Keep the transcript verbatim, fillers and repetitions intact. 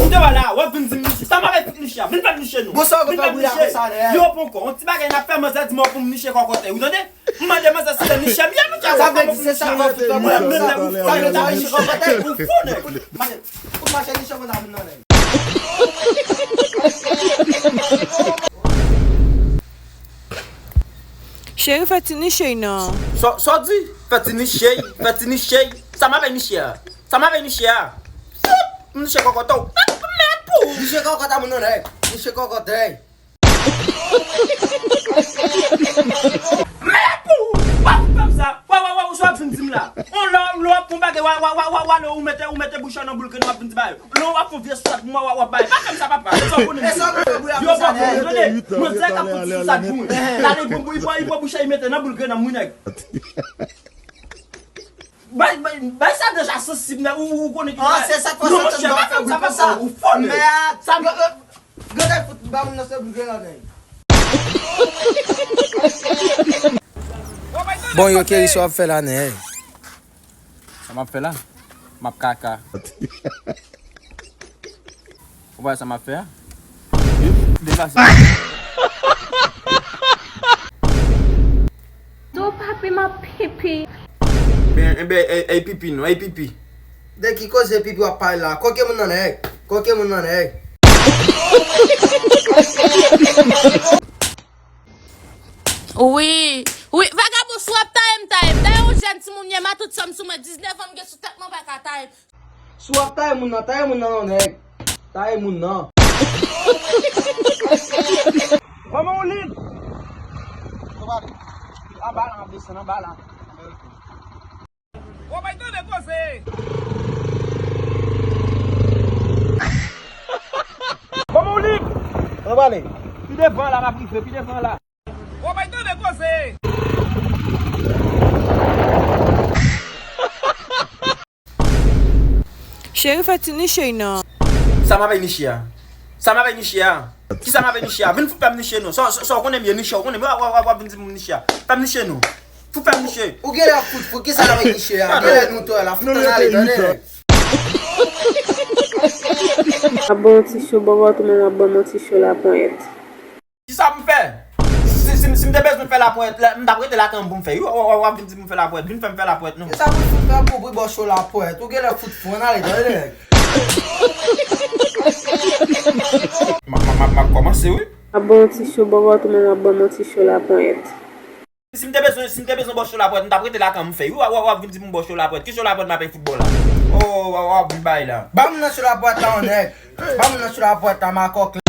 Te wè la, w ap vin di m niche. Sa m avè niche a? Vin fè niche nou. Bon, sa w fè bouya konsa, nèg? Yo poko. On ti bagay n ap fè, manzè di m pou m niche kòkòtay. Ou tande? M mande manzè si se niche m ye, niche. Sa vle di se sa w ap fè bouya konsa. Sa vle di niche kòkòtay. Ou fou, nèg. Ou mache niche konsa moun nan, nèg. Cheri, fè ti niche non. Sa, sa w di? Fè ti niche, fè ti niche. Sa m avè niche a? Sa m avè niche a? M niche kòkòt ou. Mè pou. Niche kòkòt a moun nan, nèg. Niche kòkòt, nèg. Mè pou. W ap fè m sa. Wè, wè, wè, ou sa ap vin di m la. On lè, lè w ap fè yon bagay, wè, wè, wè, wè, wè, lè ou mete, ou mete bouch ou nan boul grenn, w ap vin di bagay. Non, w ap fè yon vye swat pou mwen, w ap bay. Pa fè m sa, papa. Sa w konnen m di. Yo, papa, tande. Manzè ka fout sou sa pou mwen. Talè, li pran, li pran, li pran bouch li mete nan boul grenn nan mwen, nèg. Bay, bay, bay sa deja sansib, nèg. Ou, ou konnen ki. Ah, se sa k fè non, monchè, pa fè m sa, papa. Ou fò, nèg. Sa, gade fout ba moun nan se boul grenn nan, nèg. Bon, yo, Kerry, sa w ap fè la, nèg? Sa m ap fè la? M ap kaka. Ou pa wè sa m ap fè a? Deplase. Tou papi, m ap pipi. Ben, enben, e, e pipi nou, e pipi. De ki koze pipi w ap pale la? Koke moun nan, nèg. Koke moun nan, nèg. Wi, wi, vagabon, si w ap taye m, taye m. Dayè yon jèn timoun ye, matout sa m sou mwen, diznèf an m gen sou tèt mwen, w pa ka taye m. Si w ap taye moun nan, taye moun nan non, nèg. Taye moun nan. Kòman w lib? Anba la, m ap desann anba la. Ou bay tande koze. Kòman w lib? Anba la. Pi devan la, m ap rive, pi devan la. Ou bay tande koze. Cheri, fè ti niche non. Sa m avè niche a? Sa m avè niche a? Ki sa m avè niche a? Vin fout fè m niche non. Sa, sa, sa w konnen m ye niche, w konnen m, w, w, w, w ap vin di m niche a. Fè m niche non. Fout fè m niche. Ou genlè fout fout, ki sa l avè niche a? Genlè nou tou la, fout ann ale, tande. Ap ban yon ti cho bòbòt ou menm ap ban m yon ti cho laponyèt. Kisa pou m fè? Si, si, si m te bezwen fè laponyèt, la, m t ap rete lakay m pou m fè. Wi, w, w, w ap vin di pou m fè laponyèt. Vin fè m fè laponyèt non. Kisa pou m fout fè pou, pou bò cho laponyèt? Ou genlè fout fou, ann ale, tande nèg. M ap, m ap, m ap kòmanse, wi. Ap ban yon ti cho bòbòt ou menm ap ban m yon ti cho laponyèt. Si m te bezwen, si m te bezwen bò cho laponyèt, m t ap rete lakay m fè. Wi, w, w, w ap vin di pou m bò cho laponyèt. Ki cho laponyèt m ap fout bò la? O, w, w ap vin bay la. Ba moun nan cho laponyèt la, nèg. Ba moun nan cho laponyèt la, makòk.